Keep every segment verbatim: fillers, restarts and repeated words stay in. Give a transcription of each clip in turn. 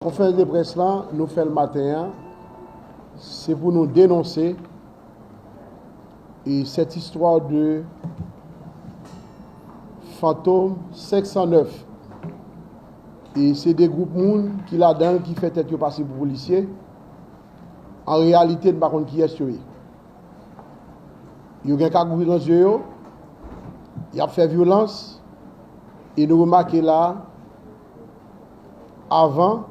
Konferans de près la, nou fè l maten an, se pou nou denonse e cette histoire de Fantom senk san nèf. E se de gwoup moun ki ladan l ki fè tèt yo pase pou polisye. An reyalite, n pa konn kiyès yo ye. Yo gen kagoul nan zye yo, y ap fè vyolans, e nou remake la, avan,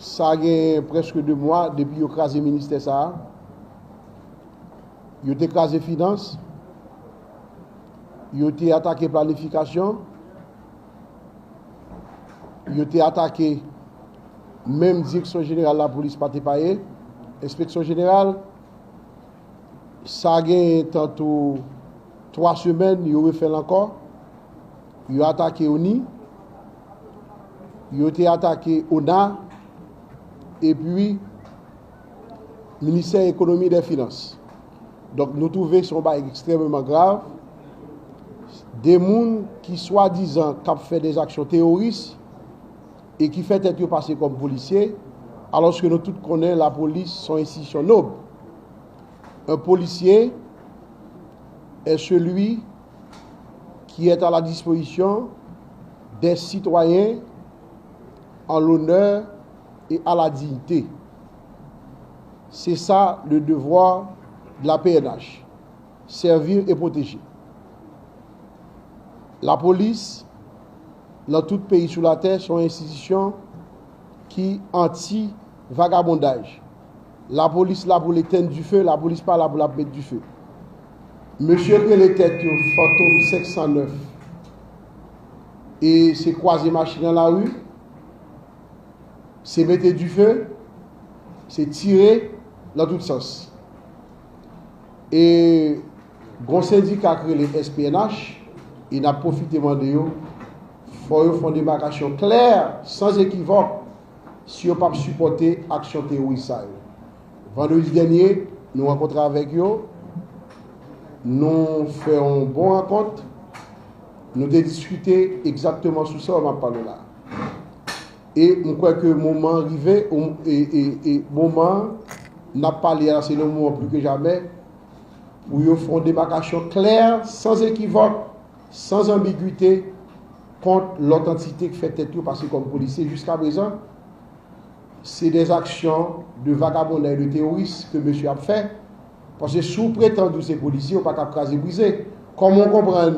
sa gen prèske de mwa depi yo kraze ministè sa a. Yo te kraze finans, yo te atake planifikasyon, yo te atake menm direksyon jeneral lapolis pa t epaye, enspeksyon jeneral. Sa gen tanto twa semèn, yo refè l ankò. Yo atake ONI, yo te atake ONA, epi Ministè Ekonomi e dè Finans. Donk, nou twouve se yon bagay ekstrèmeman grav. De moun ki swadizan k ap fè dè aksyon teworis e ki fè tèt yo pase kòm polisye, alòske nou tout konnen lapolis se yon enstitisyon nob. Un policier est celui qui est à la disposition des citoyens en l'honneur et à la dignité. C'est ça le devoir de la P N H, servir et protéger. Lapolis, nan tout peyi sou latè, se yon enstitisyon ki anti vagabondaj. Lapolis la pou l etenn dife, lapolis pa la pou l ap met dife. Mesye k rele tèt yo Fantom senk san nèf, e se kwaze machin nan lari, se mete dife, se tire nan tout sans. E gon sendika k rele S P N H, e n ap pwofite mande yo, fò yo fè yon demakasyon klè, san ekivòk, si yo p ap sipòte aksyon teworis sa yo. Vandredi dènye, nou rankontre avèk yo, nou fè yon bon rankont, nou te diskite egzakteman sou sa m ap pale w la. E m kwè ke moman an rive, e, e, e moman an n ap pale a, se le moman pli ke jamè, pou yo fè yon demakasyon klè, san ekivòk, san anbigite, kont lòt antite k fè tèt yo pase kòm polisye jiska prezan. Se dè aksyon de vagabondaj, de teworis ke mesye ap fè. Paske si w pretann ou se polisye, ou pa ka ap kraze brize. Kòman w konprann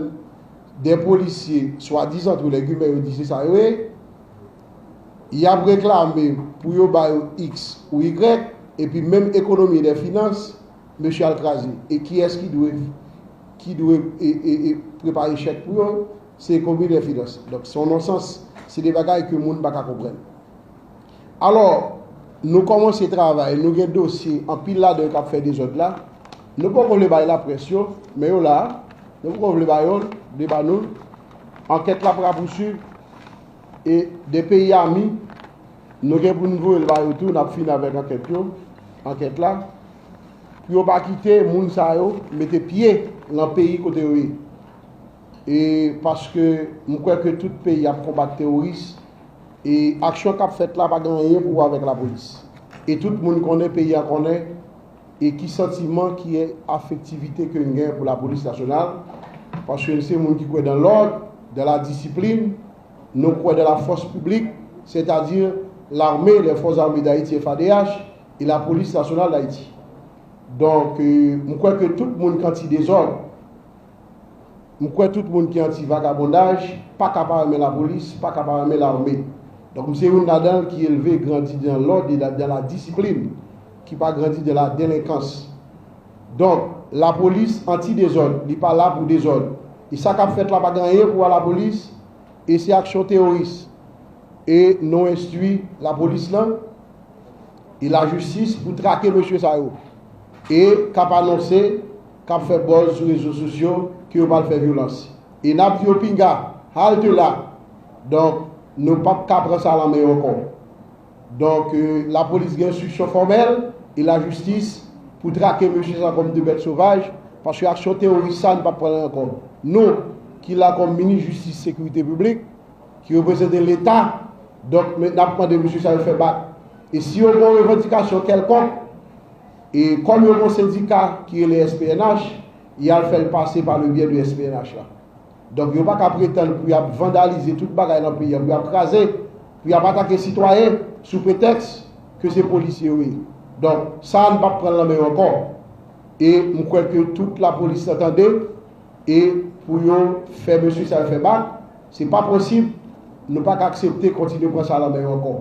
dè polisye, swadizan, antre lè gimè, yo di se sa yo ye, y ap reklame pou yo ba yo X ou Y, epi menm ekonomi e dè finans, mesye al kraze. E kiyès ki dwe, ki dwe e, e, e prepare chèk pou yo? Se ekonomi e dè finans. Donk, se yon nonsans. Se de bagay ke moun pa ka konprann. Alò, nou kòmanse travay, nou gen dosye, anpil ladan yo k ap fè dezòd la. Nou poko vle bay laprès yo, men yo la, nou poko vle ba yo, vle ba nou. Ankèt la pral pouswiv, e de peyi ami, nou gen pou n voye l ba yo tou, n ap fini avèk ankèt yo, ankèt la, pou yo pa kite moun sa yo mete pye nan peyi kote yo ye. E paske m kwè ke tout peyi ap konbat teworis, e aksyon k ap fèt la pa gen anyen pou wè avèk lapolis. E tout moun konnen, peyi a konnen, e ki santiman, ki afektivite ke n gen pou lapolis nasyonal, paske n se moun ki kwè dans l'ordre, dans la discipline, nou kwè dans la force publique, c'est-à-dire l'armée, les forces armées d'Haïti, F A D H, et la police nationale d'Haïti. Donk, euh, m kwè ke tout moun ki anti dezòd, m kwè tout moun ki anti vagabondaj pa ka pa renmen lapolis, pa ka pa renmen lame. Donk, m se youn ladan l ki elve, grandi dans l'ordre et dans la discipline, ki pa grandi dans la délinquance. Donk, lapolis anti dezòd, li pa la pou dezòd. E sa k ap fèt la pa gen anyen pou wè lapolis, e se aksyon teworis. E nou enstwi lapolis lan, e lajistis pou trake mesye sa yo. E k ap anonse, k ap fè buzz sou rezo sosyo ke yo pral fè vyolans. E n ap di yo pinga, halte là. Donk, nou p ap ka pran sa lan men yo ankò. Donk, euh, lapolis gen enstriksyon fòmèl e lajistis pou trake mesye sa kòm de bèt sovaj, paske aksyon teworis sa, n p ap pran l ankò. Nou, ki la kòm minis jistis, sekirite piblik, ki reprezante Leta, Donk, men, n ap mande mesye sa yo fè bak. E si yo gen yon revandikasyon kèlkonk, e kòm yo gen yon sendika ki rele S P N H, y al fè l pase pa le byè de S P N H la. Donk, yo pa ka pretann pou y ap vandalize tout bagay nan peyi a, pou y ap kraze, pou y ap atake sitwayen sou pretèks ke se polisye yo ye. Donk, sa a, n p ap pran l nan men yo ankò. E m kwè ke tout lapolis lan tande, e pou yo fè mesye sa yo fè bak, se pa posib, nou pa ka aksepte kontinye pran sa nan men yo ankò.